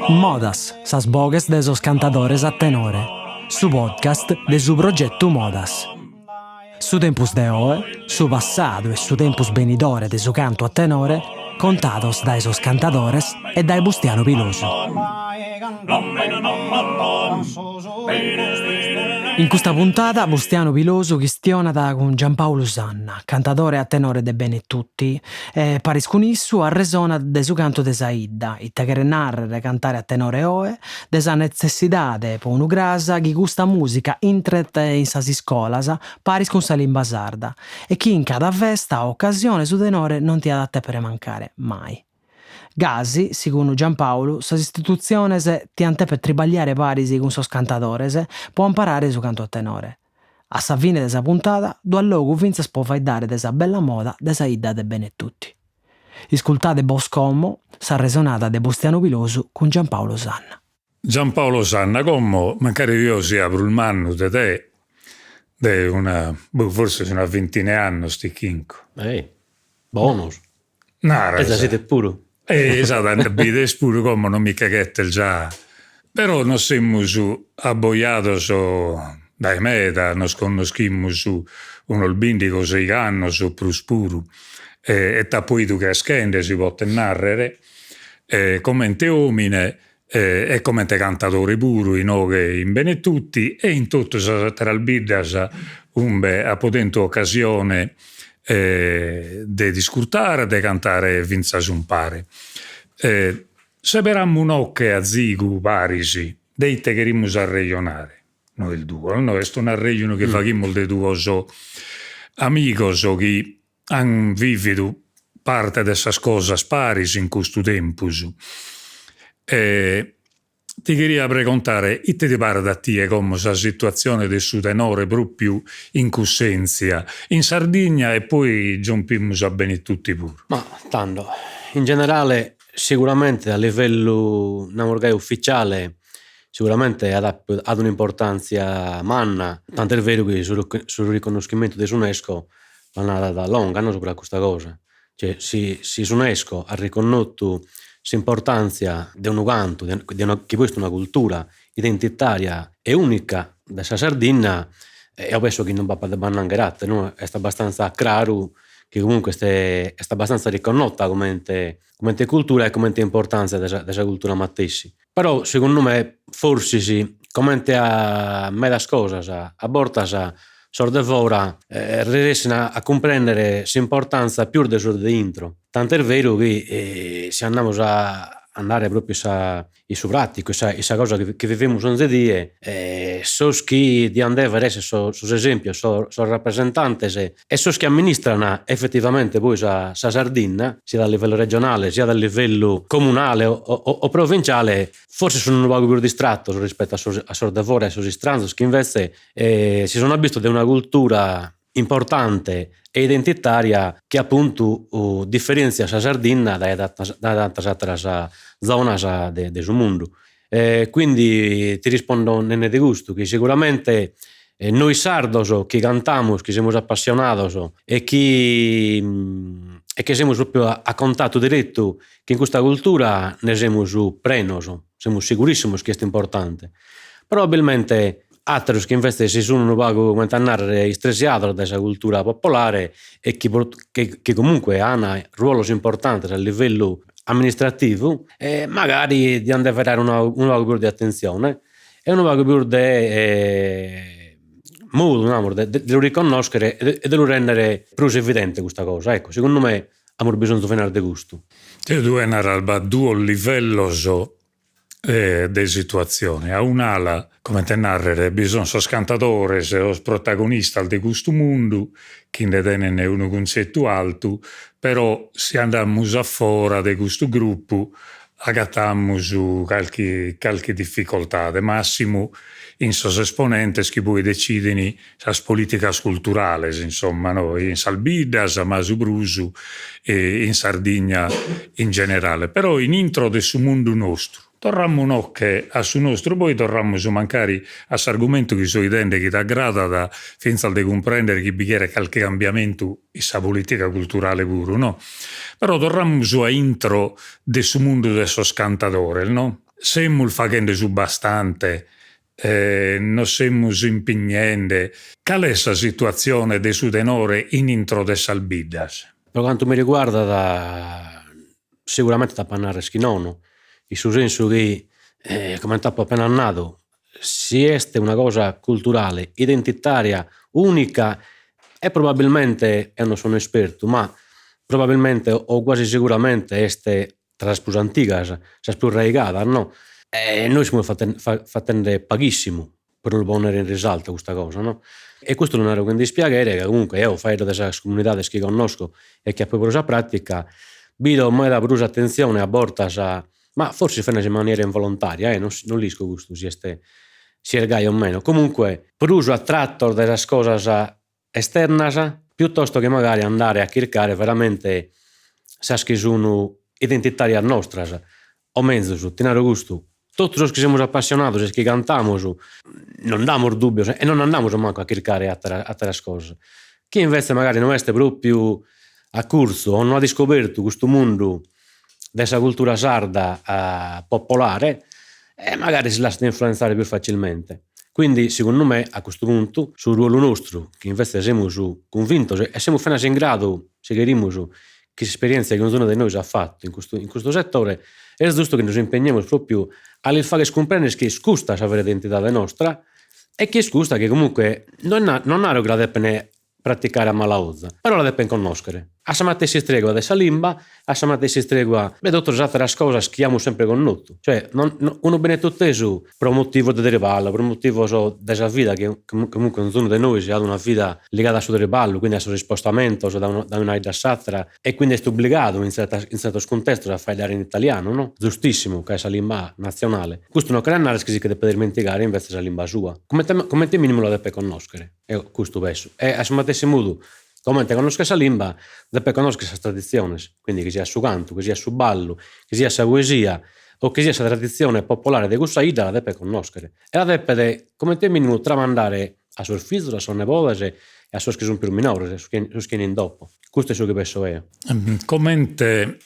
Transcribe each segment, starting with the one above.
Modas, sas boghes de sos cantadores a tenore, su podcast de su progetu Modas. Su tempus de oe, su passadu e su tempus benidore de su cantu a tenore contados dae sos cantadores e dae Bustianu Pilosu. In custa puntada Bustianu Pilosu chistionat cun Giampaulu Sanna, cantadore a tenore de Benetutti, e paris cun issu arresonat de su cantu de sa 'idda, ite cheret nàrrere cantare a tenore oe, de sa netzessidade po unu cras chi custa mùsica intret in sas iscolas paris cun sa limba sarda e chi in cada festa o ocasione su tenore non tiat a tèpere mancare mai. Gasi, segundu Giampaulu, sas istitutziones tiant tèpere tribagliare paris cun sos cantadores po amparare su cantu a tenore. A sa fine de sa puntada ddu at logu fintzas po faeddare de sa bella moda de sa 'idda de Benetutti. Iscultade bos como s'arresonada de Bustianu Pilosu cun Giampaolo Sanna. Giampaolo Sanna, como, mancari deo sia prus mannu de te, de una, boh, forsis una vintina 'e annos ti chinco. Ei, bonos. Naras. E già s'idet puru. E esatto, bides puru como non mi che ghettes già. Però nos semus abbojados dae meda, nos connoschimus unos bindighi o seighi annos o prus puru, e t'apo 'idu creschende, si potet narrer, comente omine e comente cantadore puru inoghe in Benetutti e in totu sas ateras biddas umbe apo tentu ocasione de t'iscurtare e de cantare fintzas umpare. Seberamus un'oche azigu paris de ite cherimus arrejonare nois duos, no est un'arrejonu chi faghimus de duos amigos chi an vividu parte de sas cosas paris in custu tempus e ti cheria pregontare ite ti paret a tie como sa situatzione de su tenore propriu in cussèntzia in Sardigna e poi giompimus a Benetutti puru. Ma tando, in generale siguramente a livellu, namus gai, ufficiale siguramente at at un'importantzia manna, tantu est beru chi su riconnoschimentu de s'UNESCO la narat longa no subra custa cosa, cioè si si s'UNESCO at riconnotu s'importantzia de unu cantu, de una chi poi est una cultura identitaria e unica de sa Sardinna, eo penso chi non b'apat de b'annangher ateru no, est abbastanza craru chi comunque est est abbastanza riconnota comente comente cultura e comente importantzia de sa de sa cultura matessi. Però segundu me forsis comente a medas cosas a bortas sos de fora resessin a cumprendere s'importanza pius de sos de intro, tant'est beru chi si andamus a andare propriu in sa in su praticu, in sa in sa cosa chi vivimus onzi die, sos chi dian dever esser sos sos esempios, sos sos rapresentantes e sos chi amministran efetivamente poi sa sa Sardinna, siat a livellu regionale siat a livellu comunale o o provinciale, forsis sun unu pagu pius distrattos rispettu a sos a sos de fora e a sos istranzos chi invece si sun abbistos de una cultura importante e identitaria chi apuntu diferentziat sa Sardinna dae dae tantas ateras zonas de de su mundu. E quindi ti rispondo nende de custu, chi siguramente nois sardos chi cantamus, chi semus appassionados e chi e chi semus propriu a contattu direttu chin custa cultura nde semus prenos, semus sigurissimos chi est importante. Probabilmente Ateros chi invece si sun unu pagu, comente a narrer, istresiados dae sa cultura popolare e chi chi comunque an ruolos importantes a livellu amministrativu e magari dian dever dare unu pagu pius de atentzione e unu pagu pius de modu, namus, de lu riconnoschere e de lu rendere prus evidente custa cosa, ecco, segundu me amus bisonzu finas de custu. Tue naras b'at duos livellos de situatzione. A un'ala, comente nàrrere, bi sun sos cantadores, sos protagonistas de custu mundu chi nde tenen unu cuntzetu altu, però si andamus a fora de custu grupu agatamus calchi calchi dificoltade, massimu in sos esponentes chi poi detzidin sas politicas culturales, insomma, no, in sas biddas, ma su prus in Sardigna in generale. Però in intro de su mundu nostru. Torramus inoche a su nostru, poi torramus mancari a s'argumentu chi so 'idende chi t'agradat fintzas de cumprender chi bi cheret calchi cambiamentu in sa politica culturale puru, no? Però torramus a intro de su mundu de sos cantadores, no? Semus faghende su bastante Nos semus impignende. Cale est sa situatzione de su tenore in intro de sas biddas? Pro cantu mi riguardat seguramente t'apo a narrer chi nono, in su sensu chi, comente apo appena nadu, si est una cosa culturale, identitaria, unica e probabilmente, eo non so un'espertu, ma probabilmente o quasi seguramente est tra sas prus antigas, sas prus raigadas no, e nois semus fatende paghissimu pro lu ponnere in risaltu custa cosa no, e custu lu naro cun dispiaghere ca comunque eo faeddo de sas comunidades chi connosco e chi apo puru sa pratica, bido meda prus atentzione a bortas, ma forsis finas in maniera involontaria e non l'isco custu si est si est gai o meno, comunque prus atratos de sas cosas esternas, piuttosto che magari andare a chircare veramente sas chi sun identitarias nostras, o menzus, ti naro custu, totu sos chi semus apassionados e chi cantamus non nd'amus dubbios e non andamus mancu a chircare ateras cosas, chie invece magari no est propriu acurzu o no at iscobertu custu mundu de sa cultura sarda popolare e magari si lassat influenzare pius facilmente. Quindi segundu me a custu puntu su ruolu nostru, chi invece semus cunvintos e semus finas in gradu, si cherimus, chi s'esperientzia chi onzunu de nois at fatu in custu in custu setore, est giustu chi nos impegnemus propriu a lis fagher cumprender chi est custa sa vera identidade nostra e chi est custa chi comunque non non naro chi la depen praticare a mala 'oza, però la depen connòschere, a sa matessi istregua de sa limba, a sa matessi istregua de totu sas àteras cosas chi amus sempre connotu, cioè non unu benetuttesu pro motivos de triballu, pro motivos de sa vida chi comunque onzunu de nois at una vida ligada a su triballu, quindi a sos ispostamentos dae una 'idda a s'àtera e quindi est obligadu in tzertas in tzertos cuntestos a faeddare in italianu no, giustissimu ca est sa limba natzionale, custu non cheret narrer chi si che depet ismentigare invece sa limba sua, comente comente minimu la depet connòschere. Eo custu penso. E a su matessi modu, comente connoschet sa limba, depet connoschere sas traditziones, quindi chi siat su cantu, chi siat su ballu, chi siat sa poesia o chi siat sa traditzione popolare de cussa 'idda la depet connoschere e la depet comente minimu tramandare a sos fizos, a sos nebodes e a sos chi sun pius minores, sos chi 'enin dopo. Custu est su chi penso eo. Comente,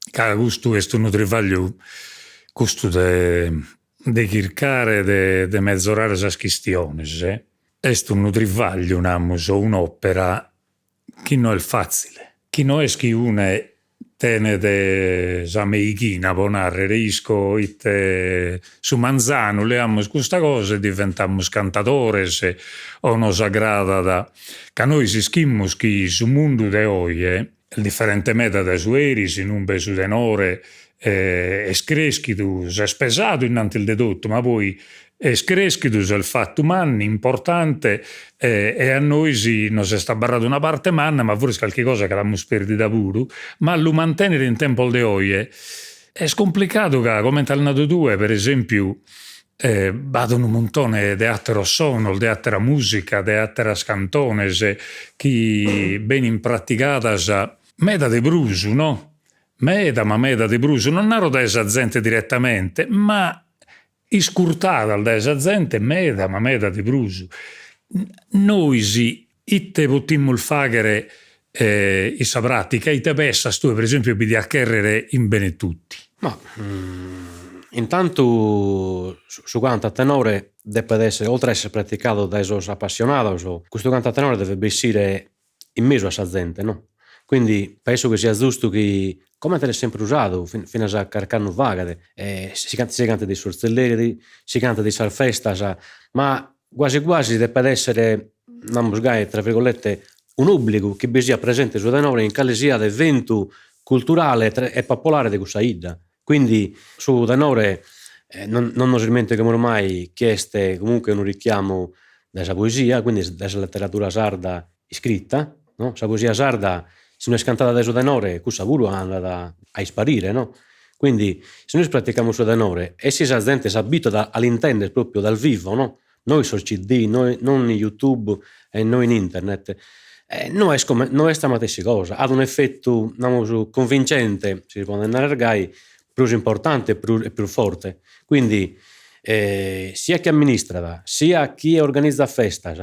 ca custu est unu trivagliu, custu de de chircare de de mezorare sas chistiones, est unu trivagliu, namus, o un'opera chi no est fatzile, chi no est chi une tenet sa meighina, po narrere, isco ite su manzanu leamus custa cosa e diventamus cantadores o nos agradat, ca nois ischimus chi su mundu de oje est diferente meda dae su 'eris, inumbe su tenore est creschidu, s'est pesadu innantis de totu, ma poi est creschidu, s'est fatu mannu, importante e a nois nos est abarrada una parte manna, ma forsis calchi cosa che l'amus perdida puru, ma a lu mantennere in tempos de oje est cumplicadu ca, comente as nadu tue, per esempiu, b'at unu muntone de ateros sonos, de atera musica, de ateras cantones chi benin pratigadas meda de prus, no? Meda ma meda de prus, non naro dae sa zente diretamente, ma iscurtadas dae sa zente meda ma meda de prus. Nois ite potimus faghere in sa pratica, ite pessas tue per esempiu bi diat cherrere in Benetutti? Ma intantu su cantu a tenore depet essere, oltre a essere praticadu dae sos appassionados, custu cantu a tenore devet bessire in mesu a sa zente no, quindi penso chi siat giustu chi, comente est sempre usadu finas a carchi annu faghet, si si cantat in sos tzilleris, si cantat in sas festas, ma guasi guasi depet essere, namus gai, tra virgolette, un'obbligu chi bi siat presente su tenore in cale siat eventu culturale e popolare de cussa 'idda, quindi su tenore non non nos ismentichemus mai chi est comunque unu richiamu de sa poesia, quindi de sa letteratura sarda iscrita, no, sa poesia sarda si no est cantada dae su tenore cussa puru andat a isparire, no, quindi si nois praticamus su tenore e si sa zente s'abituat a l'intender propriu dal vivo, no, no in sos CD, non in YouTube e no in internet, no est come no est sa matessi cosa, at un'efetu, namus, convincente, si si podet narrer gai, prus importante e prus e prus forte, quindi sia chie amministrat sia chie organizat festas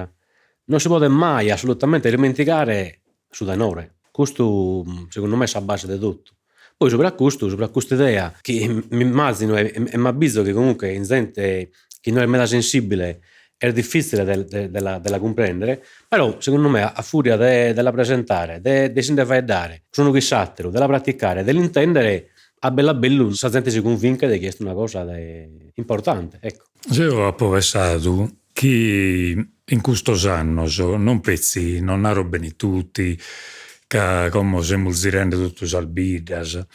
non si podet mai assolutamente ismentigare su tenore, custu segundu me est sa base de totu, poi subra custu, subra custa idea chi m'immazino e m'abbizo chi comunque in zente chi no est meda sensibile est difitzile de de la de la cumprendere, però segundu me a furia de de la presentare, de de si nde faeddare s'unu chin s'atteru, de la praticare, de l'intendere, a bellu a bellu sa zente si cunvinchet chi est una cosa de importante, ecco. Zeo apo pessadu chi in custos annos, non petzi, non naro Benetutti, ca como semus zirende totu sas biddas,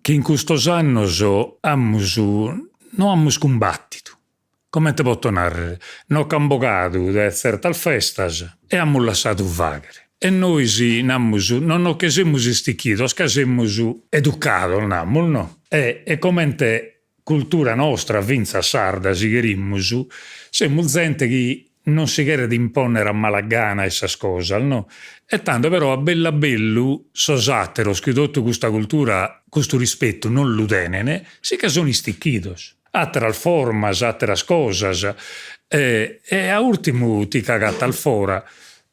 chi in custos annos amus, no amus cumbattidu, comente poto narrer, no ch'an bogadu dae tzertas festas e amus lassadu fagher. E nois namus, non no che semus istichidos ca semus educados, namus, no? E e comente cultura nostra, fintzas sarda, si cherimus, semus zente chi non si cheret imponner a mala gana 'e sas cosas, no? E tando però a bellu a bellu sos atteros chi totu custa cultura, custu rispettu non lu tenen, si che sun istichidos. Atteras formas, atteras cosas e e a urtimu ti ch'agattas fora,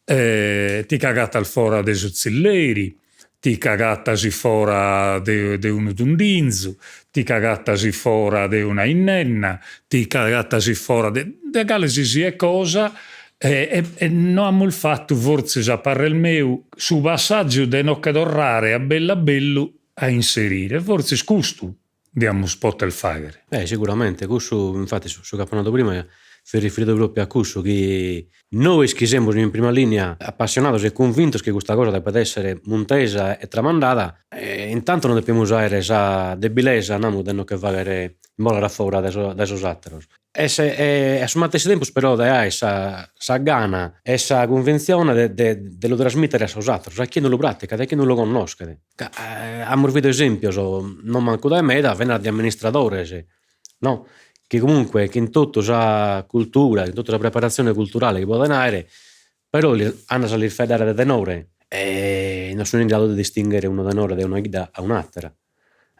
ti ch'agattas fora de su tzilleri, ti ch'agattas fora de de unu tundinzu, ti ch'agattas fora de una 'innenna, ti ch'agattas fora de de cale si siet cosa e e no amus fatu fortzis a parrer meu su passaggiu de no che torrare a bellu a bellu a inserire, fortzis custu diamus poter fagher. Eh siguramente, cussu infati su chi apo nadu prima fit riferidu propriu a cussu, chi nois chi semus in prima linea appassionados e cunvintos chi custa cosa depet essere muntesa e tramandada, intantu non depimus aere sa debilesa, namus, de no che faghere imbolare a fora dae sos atteros E e a su matessi tempus però de aer sa sa gana e sa cunvintzione de de de lu trasmìtere a sos àteros, a chie non lu pràticat, a chie non lu connoschet. Ca amus bidu esèmpios, non mancu dae meda, finas de amministradores, no, chi comunque chin totu sa cultura, chin totu sa preparatzione culturale chi poden aere, però andas a lis faeddare de tenore e non sun in gradu de distinghere unu tenore de una 'idda a un'atera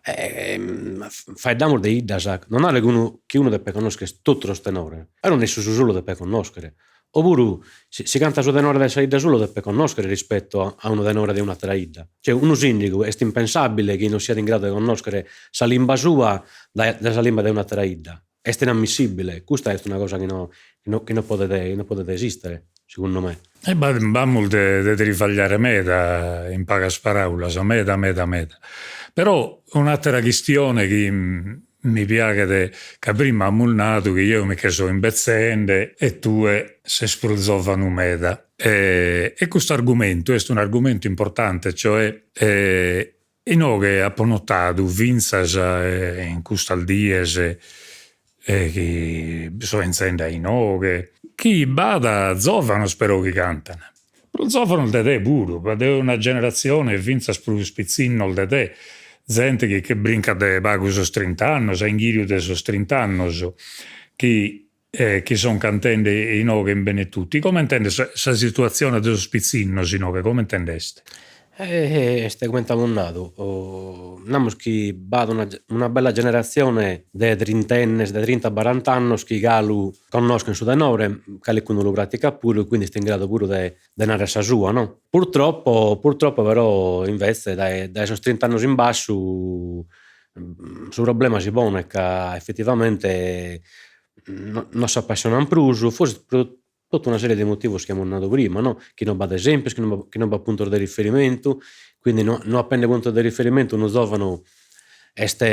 Faeddamus de 'iddas, non naro chi unu chi unu depet connoschere totu sos tenores, però nessi su suo lu depet connoschere, opuru si si cantat su tenore de sa 'idda sua lu depet connoschere rispetto a unu tenore de un'atera 'idda, cioè unu sindigu est impensabile chi non siat in gradu de connoschere sa limba sua dae sa limba de un'atera 'idda, est inammissibile, custa est una cosa chi no chi no podet no podet esistere, segundu me. E b'amus de trivagliare meda, in pagas paraulas, meda meda meda. Però un'atera chistione chi mi piaghet, ca prima amus nadu chi jeo mi che so imbetzende e tue ses prus zovanu meda, e custu argumentu est un'argumentu importante, cioè Inoghe apo notadu fintzas in custas dies chi so 'enzende a inoghe, chi b'at zovanos però chi cantan, prus zovanos de te puru, de una generatzione fintzas prus pitzinnos de te, zente chi che brincat de pagu sos trint'annos, a inghiriu de sos trint'annos, chi chi son cantende inoghe in Benetutti, comente nd'est sa situatzione de sos pitzinnos inoghe, comente nd'est? Est comente amus nadu, namus chi b'at una una bella generatzione de trintennes, de trinta barant'annos chi galu connoschen su tenore, calicunu lu praticat puru e quindi est in gradu puru de de narrer sa sua no. Purtroppo purtroppo però invece dae dae sos trint'annos in basciu su problema si ponet ca effettivamente no s'apassionan prus, forsis pro totu una serie de motivos chi amus nadu prima no, chi no b'at esempios, chi no b'at puntos de riferimentu, quindi no no apende puntos de riferimentu unu zovanu est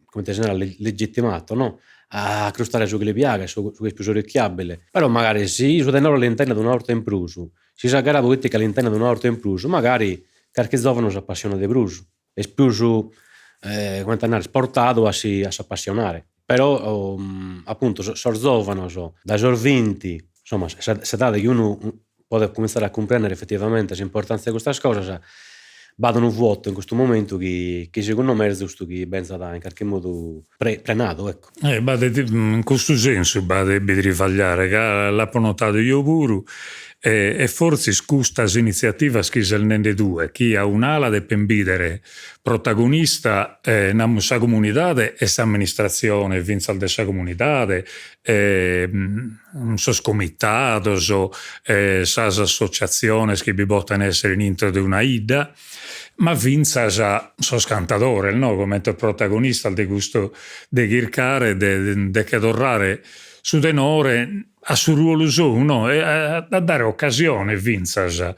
comente si narat legittimato no a acrustare su chi li piaghet, su chi est pius orecchiabile, però magari si su tenore l'intendet una 'orta in prus, si sa gara poetica l'intendet una 'orta in prus, magari carchi zovanu s'apassionat de prus est pius comente a narrer portadu a si a s'apassionare, però apuntu sos zovanos dae sos vinti, insomma s'edade chi unu podet cuminzare a cumprendere effettivamente s'importanzia de custas cosas, b'at unu vuoto in custu momentu chi chi segundu me est giustu chi benzat in carchi modu prenadu ecco. B'at in custu sensu b'at de bi trivagliare ca l'apo notadu jeo puru e fortzis custas initziativas chi ses nende tue, chi a un'ala depen bìdere. protagonista namus sa comunidade e s'amministratzione fintzas de sa comunidade, sos comitados, sas associatziones chi bi poten essere in intro de una 'idda, ma fintzas sos cantadores no, comente protagonistas de custu de chircare de che torrare su tenore a su ruolu sou no, e a dare ocasione fintzas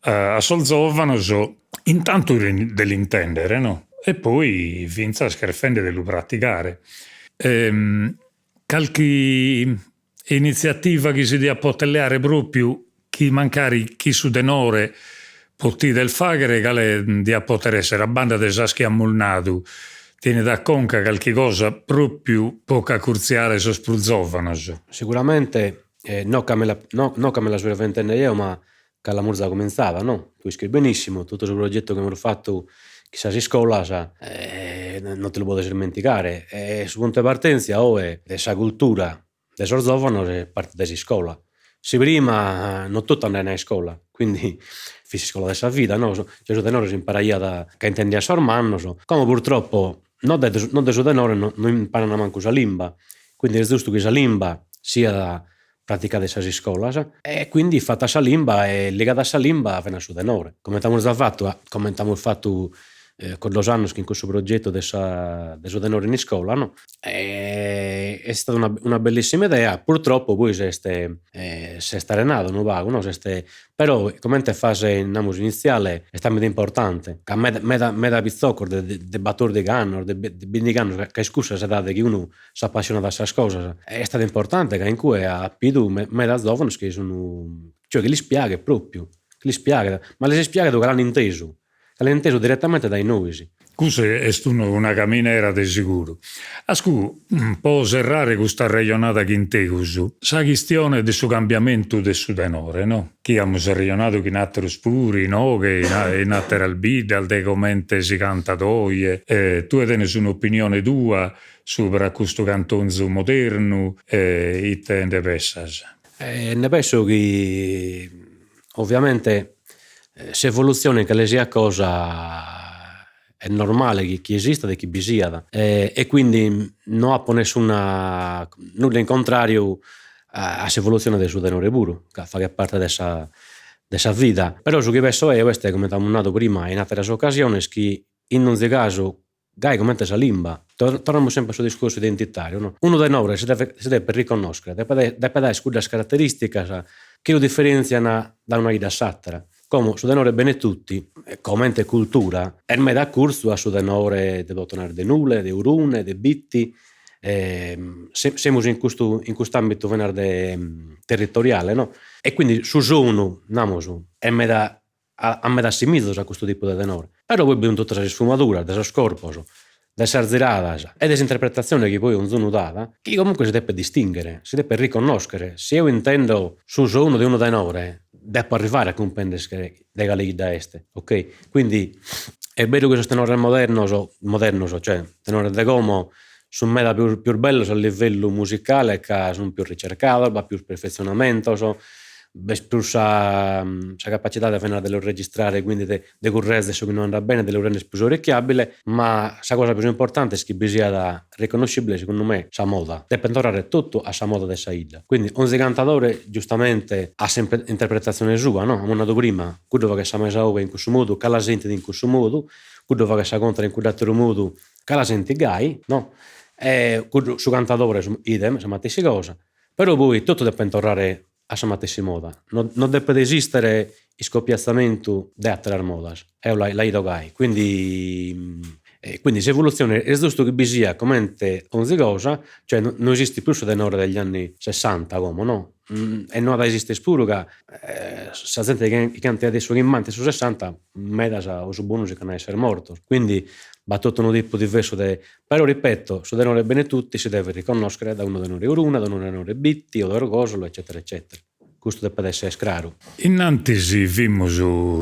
a sos zovanos intantu de l'intendere no, e poi fintzas cherfende de lu pratigare. Calchi initziativa chi si diat poter leare propriu chi mancari chi su tenore potides faghere cale diat poter essere a banda de sas chi amus nadu tenet a conca calchi cosa propriu po ch'acurtziare sos prus zovanos? Siguramente no ca me la no ca me la so inventende eo ma ca l'amus già comintzada no, tue ischis benissimu totu su progetu chi amus fatu chin sas iscolas non ti lu podes ismentigare e su puntu 'e partentzia oe de sa cultura de sos zovanos partit dae s'iscola, si prima non totu andaian a iscola, quindi fit s'iscola de sa vida no, cioè su tenore s'imparaiat ca intendiat sos mannos, como purtroppo no de no de su tenore no imparan mancu sa limba, quindi est giustu chi sa limba siat praticada in sas iscolas e quindi fata sa limba e ligada a sa limba finas su tenore, comente amus già fatu, comente amus fatu cuddos annos chin cussu progetu de sa de su tenore in iscola no, est istada una una bellissima idea, purtroppo poi s'est s'est arenadu unu pagu no, s'est però comente fase namus iniziale est meda importante, ca meda meda meda pitzocos de de battordighi annos de bindighi annos ca est cussa s'edade chi unu s'apassionat a sas cosas, est istada importante ca in cue at bidu meda zovanos chi sun, cioè chi lis piaghet propriu, chi lis piaghet, ma lis est piaghidu ca l'an intesu, ca l'an intesu direttamente dae nois. Cussa est una caminera de siguru. Ascu, po serrare custa arrejonada chin tegus, sa chistione de su cambiamentu de su tenore, no? Chi amus arrejonadu chin ateros puru inoghe in ateras biddas de comente si cantat oje, tue tenes un'opinione tua Subra custu cantonzu modernu ite nde pessas? Nde pesso chi ovviamente s'evolutzione in cale siat cosa est normale chi chi esistat e chi bi siat e quindi no apo nessuna nudda in contrariu a s'evolutzione de su tenore puru, ca faghet parte de sa de sa vida, però su chi pesso eo est, comente amus nadu prima in ateras ocasiones, chi in donzi casu Gai comente sa limba. Torramus sempre a su discursu identitàriu, no? Unu tenore si devet si depet riconnoschere, depet depet aer cuddas caraterìsticas chi lu diferèntzian dae una 'idda a s'àtera. Como su tenore Benetutti, comente cultura, est meda a curtzu a su tenore ti poto narrer de Nule, de Orune, de Bitti, semus in custu in cust'ambitu finas de territoriale no, e quindi su sonu, namus, est meda at meda assimizos a custu tipu de tenore, però poi bi sunt totu sas isfumaduras de sos corpos, de sas ziradas e de s'interpretatzione chi poi onzunu dat, chi comunque si depet distinghere, si depet riconnoschere, si eo intendo su sonu de unu tenore depo arrivare a cumprender de cale 'idda est, ok, quindi est beru chi sos tenores modernos, modernos, cioè tenores de como, sunt meda pius pius bellos a livellu musicale ca sunt pius ricercados, b'at pius perfetzionamentos, b'est prus sa sa capacidade finas de los registrare, quindi de de currezer su chi no andat bene, de lu render prus orecchiabile, ma sa cosa prus importante est chi bi siat riconnoscibile segundu me sa moda, depet torrare totu a sa moda de sa 'idda, quindi onzi cantadore giustamente at s'interpretatzione sua no, amus nadu prima, cuddu faghet sa mesa 'oghe in cussu modu ca la sentit in cussu modu, cuddu faghet sa contra in cudd'ateru modu ca la sentit gai, no, e cuddu su cantadore idem sa matessi cosa, però poi totu depent torrare a sa matessi moda, no no depet esistere iscopiatzamentu de ateras modas, eo la la 'ido gai, quindi quindi s'evolutzione est giustu chi bi siat comente onzi cosa, cioè no esistit prus su tenore degli anni sessanta como no, e no at a esister puru ca sa zente chi cantat de su chimbanta e su sessanta medas o su bonu si ch'an a esser mortos, quindi b'at totu unu tipu diversu de, però ripeto, su tenore Benetutti si devet riconnoschere da unu tenore Orune, da unu tenore Bitti o de Orgosolo eccetera eccetera, custu depet esser craru. Innantis fimus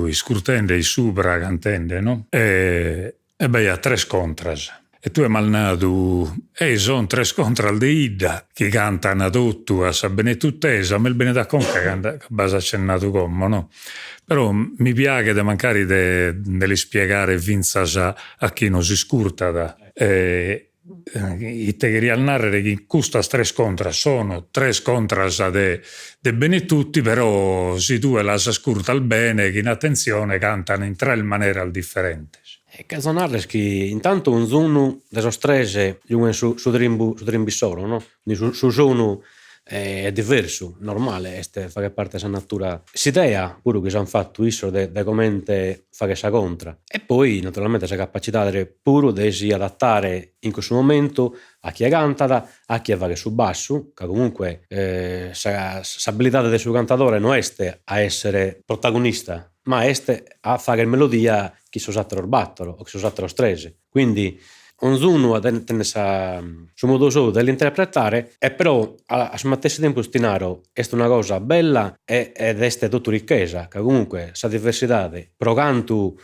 iscurtende issubra cantende no e b'aiat tres contras. E tue m'as nadu, Ei, son tres contras de 'idda chi cantan totu a sa benetutesa, m'est bennidu a conca cando b'as acennadu como, no? Però mi piaghet mancari de de l'ispiegare fintzas a chie nos iscurtat ite cherias narrer chi custas tres contras sono tres contras de de Benetutti, però si tue las ascurtas bene chin atentzione cantan in tres maneras diferentes. E cherzo narrer chi intantu onzunu de sos tres giughen su su trimbu su trimbu issoro no, su su sonu est diversu, normale, est faghet parte de sa natura, s'idea puru chi s'an fatu issos de de comente fagher sa contra e poi naturalmente sa capacidade puru de si adattare in cussu momentu a chie cantat, a chie faghet su bassu, ca comunque sa s'abilidade de su cantadore no est a essere protagonista ma est a fagher melodia chin sos ateros battor o chin sos ateros tres, quindi onzunu tenet sa su modu sou de l'interpretare e però a su matessi tempus ti naro est una cosa bella e ed est totu ricchesa, ca comunque sa diversidade pro cantu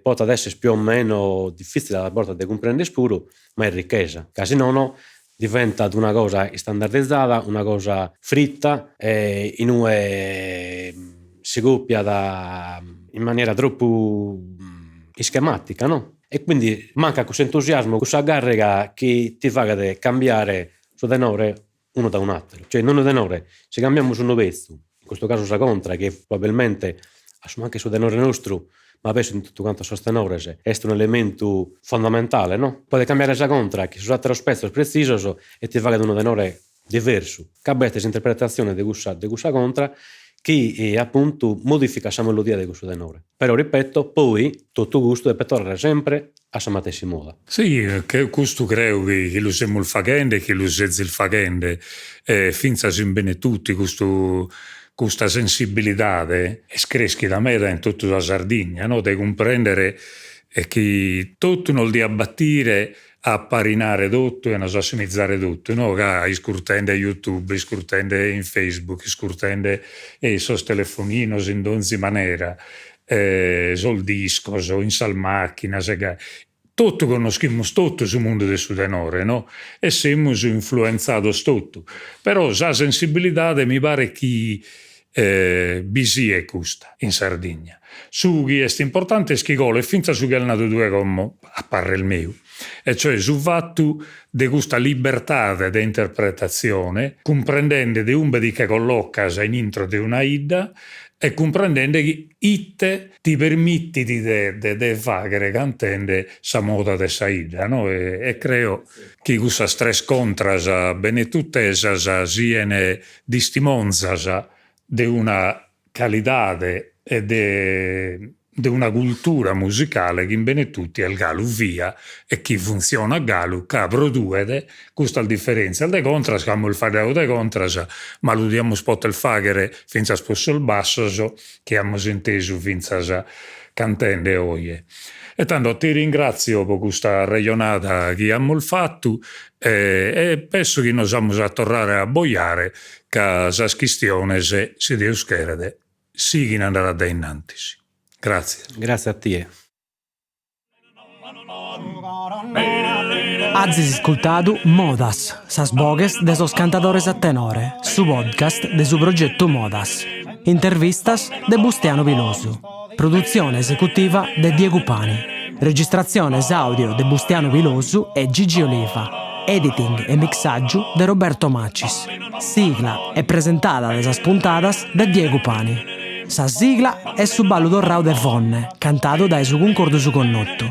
potat esser più o meno diffitzile a bortas de cumprender puru, ma est ricchesa, ca si nono diventat una cosa istandardizada, una cosa fritta e inue si copiat in maniera tropu ischematica no, e quindi mancat cussu entusiasmu, cussa garriga chi ti faghet cambiare su tenore unu da un'ateru, cioè in unu tenore si cambiamus unu petzu, in custu casu sa contra chi probabilmente a su mancu in su tenore nostru, ma penso in totu cantos sos tenores, est un'elementu fondamentale no, podet cambiare sa contra chin sos ateros petzos pretzisos e ti faghet unu tenore diversu, ca b'est s'interpretatzione de cussa de cussa contra chi apuntu modificat sa melodia de cussu tenore. Però ripeto, poi totu custu depet torrare sempre a sa matessi moda. Si, custu creo chi chi lu semus faghende e chi lu sezis faghende, e fintzas in Benetutti custu custa sensibilidade est creschida meda in totu sa Sardigna, no, de cumprendere chi totu nos diat batire a aparinare totu e nos assimizare totu, no, ca iscurtende YouTube, iscurtende in Facebook, iscurtende in sos telefoninos in donzi manera, sos discos, in sas machinas e gai, totu connoschimus totu su mundu de su tenore, no, e semus influenzados totu, però sa sensibilidade mi paret chi bi siet custa in Sardigna. Su chi est importante est chi colet fintzas su chi as nadu tue como, a parrer meu, e cioè su fatu de custa libertade de interpretatzione, cumprendende de umbe ti che collocas in intro de una 'idda e cumprendende chi ite ti permitit de de faghere cantende sa moda de sa 'idda no, e creo chi cussas tres contras benetutesas sien distimonzas de una calidade e de de una cultura musicale chi in Benetutti est galu via e chi funtzionat galu ca produet custas diferentzias de contras, ca amus faeddadu de contras, ma lu diamus poter fagher fintzas pro sos bassos chi amus intesu fintzas cantende oje. E tando ti ringratzio pro custa arrejonada chi amus fatu e penso chi nos amus a torrare a abbojare ca sas chistiones, si Deus cheret, sighin a andare a dae innantis. Gratzias. Gratzias a tie. Azis iscultadu Modas, sas boghes de sos cantadores a tenore, su podcast de su progetu Modas. Intervistas de Bustianu Pilosu. Produtzione esecutiva de Diegu Pani. Registratziones àudio de Bustianu Pilosu e Gigi Oliva. Editing e mixàgiu de Roberto Macis. Sigla e presentada de sas puntadas de Diegu Pani. Sa sigla est su ballu torrau de Fonne, cantadu dae su Cuncordu Su Connotu.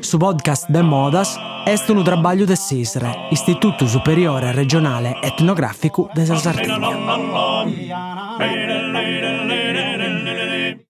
Su podcast de Modas est unu trabagliu de s'ISRE, Istitutu Superiore Regionale Etnogràficu de sa Sardigna.